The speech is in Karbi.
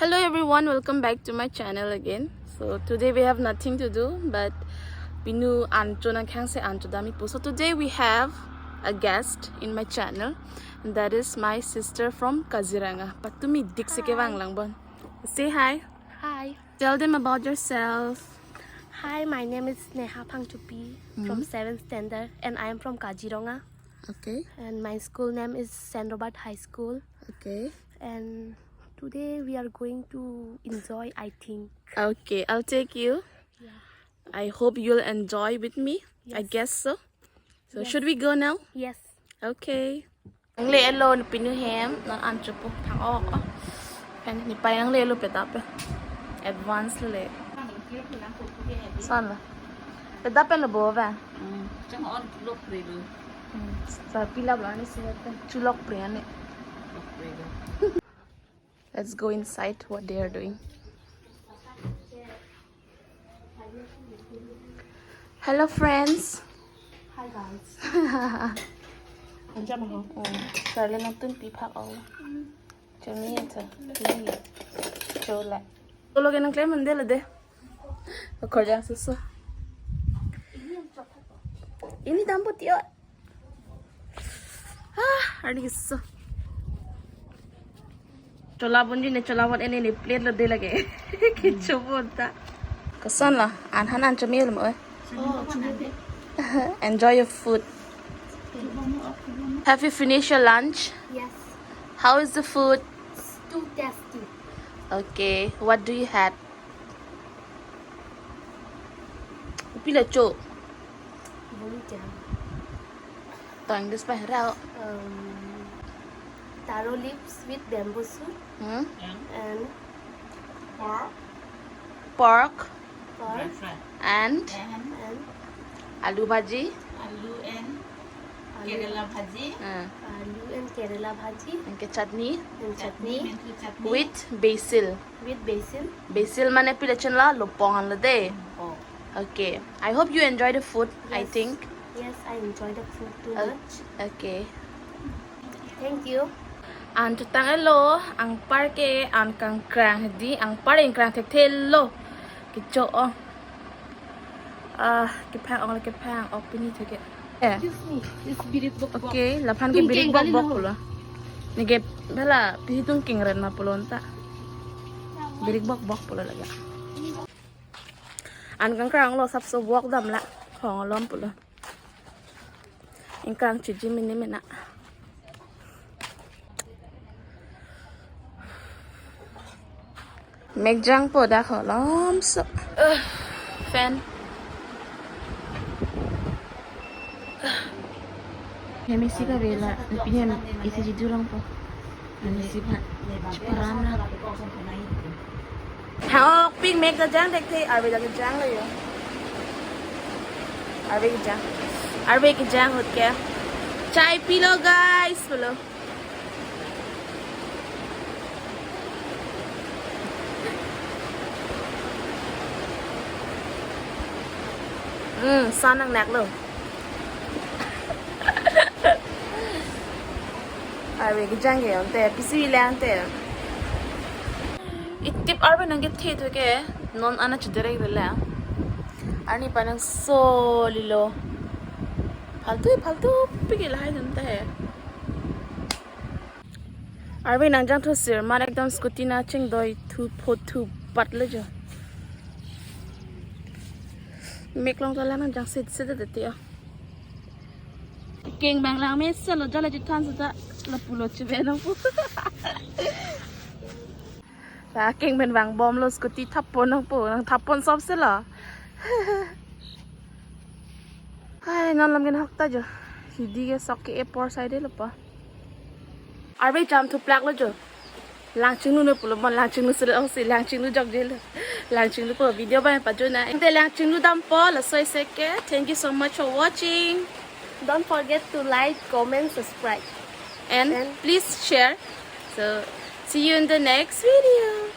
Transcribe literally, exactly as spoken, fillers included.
Hello everyone, welcome back to my channel again. So today we have nothing to do but pinu ancho nangkhangse ancho dam-ikpo. So today we have a guest in my channel, and that is my sister from Kaziranga. Patumi dik si kevang lang bon. Say hi. Hi. Tell them about yourself. Hi, my name is Neha Phangchopi from Hmm. seventh standard, and I am from Kaziranga. Okay. And my school name is Saint Robert High School. Okay. And today we are going to enjoy, I think. Okay, I'll take you. Yeah. I hope you'll enjoy with me. I Yes. guess so. So Yes. should we go now? Yes. Okay. Nangle-elo ne pinu hem, nang ancho pu thang-ok. Pen ne pai nangle-elo pe dap pe. Advance le. Son la. Pe dap pe lo bo ba. Hmm, chang on lok pre do. Hmm. Sa pila bla ne sine pen chulok pre ne. Lok pre do. Let's go inside what they are doing. Hello friends. Hi guys. Anjam ho. Oh, charli nangtum pi phak-ok. Chami ya cha. Chami ya. Chola. Tolo ke nangklem mande la de. Akorjang susu. Ini dam putih, oh. Ah, arni kiso. Chola bon ji ne chola bon ene ne plate lo de lage. Kicho bon ta. Koson lo, an han an chami lo mo. Enjoy your food. Have you finished your lunch? Yes. How is the food? It's too tasty. Okay, what do you had? Pila cho? Bung jam. Tang dis pa rao. Um, taro leaves with bamboo shoot Hmm? and Pork. Pork Pork and and and aloo bhaji. Aloo and Aloo. Kerala bhaji. Hmm. Aloo and Kerala bhaji. Anke chutney. And chutney. Mantu chutney. With basil. With basil. Basil mane pila chen la lopong an lo de. Oh. Okay. I hope you enjoy the food, I Yes. think. Yes, I enjoy the food too O- much. Okay. Thank you. An chutang-elo, anpar ke an kangkrang di, anpar ingkrang thekthe lo. Kicho-o. Ah, kephang-ok le kephang-ok pini thu ke. Eh. Excuse me, this birik bok bok. Okay, laphan ke Tung birik keng bok kali bok lo. Pulo. Neke bela pihi tung keng ren ma pulo ta. Birik bok bok pulo lagi. An kangkrang lo sapso bok dam la. Khong lom pulo. Ingkrang chiji mini mina. Mekjang po dak holom so. Uh, fan. Hem isi kavela, ne pini hem isi jidu lang po. Ani si phan. Chiparam lang. Hao ping mek kejang thekthe, arve kejang lo yo. Arve kejang. Arve kejang ahut ke. Chai pilo guys, pulo. Hmm, son nangnak lo. Arve kejang ke ante, pisi le ante. Itip arve nangkethe thu ke, non ana chederek le la. Arni pa nangso lilo. Phaltu, phaltu, pike lahai ante. Arve nangjang thu sir, mar ekdom scooty na chingdoi thu pho thu bat le jo. Mek long ta la nangjang sit sit de ti a. Keng bang lang me selo jala ji than seta lapulo chibe nangpo. Ta keng pen bang bom lo scooty thap pon nangpo, nang thap pon sop selo. Hai, non lam gen hok ta jo. Hidi ke sok ke apor side lo pa. Arve jam thuplak lo jo. Langchinglu ne pulo mon Langchinglu sele ong si Langchinglu jok jelo. Langchinglu po video bang pajona. Ante Langchinglu dam po laso isi ke. Thank you so much for watching. Don't forget to like, comment, subscribe. And And please share. So see you in the next video.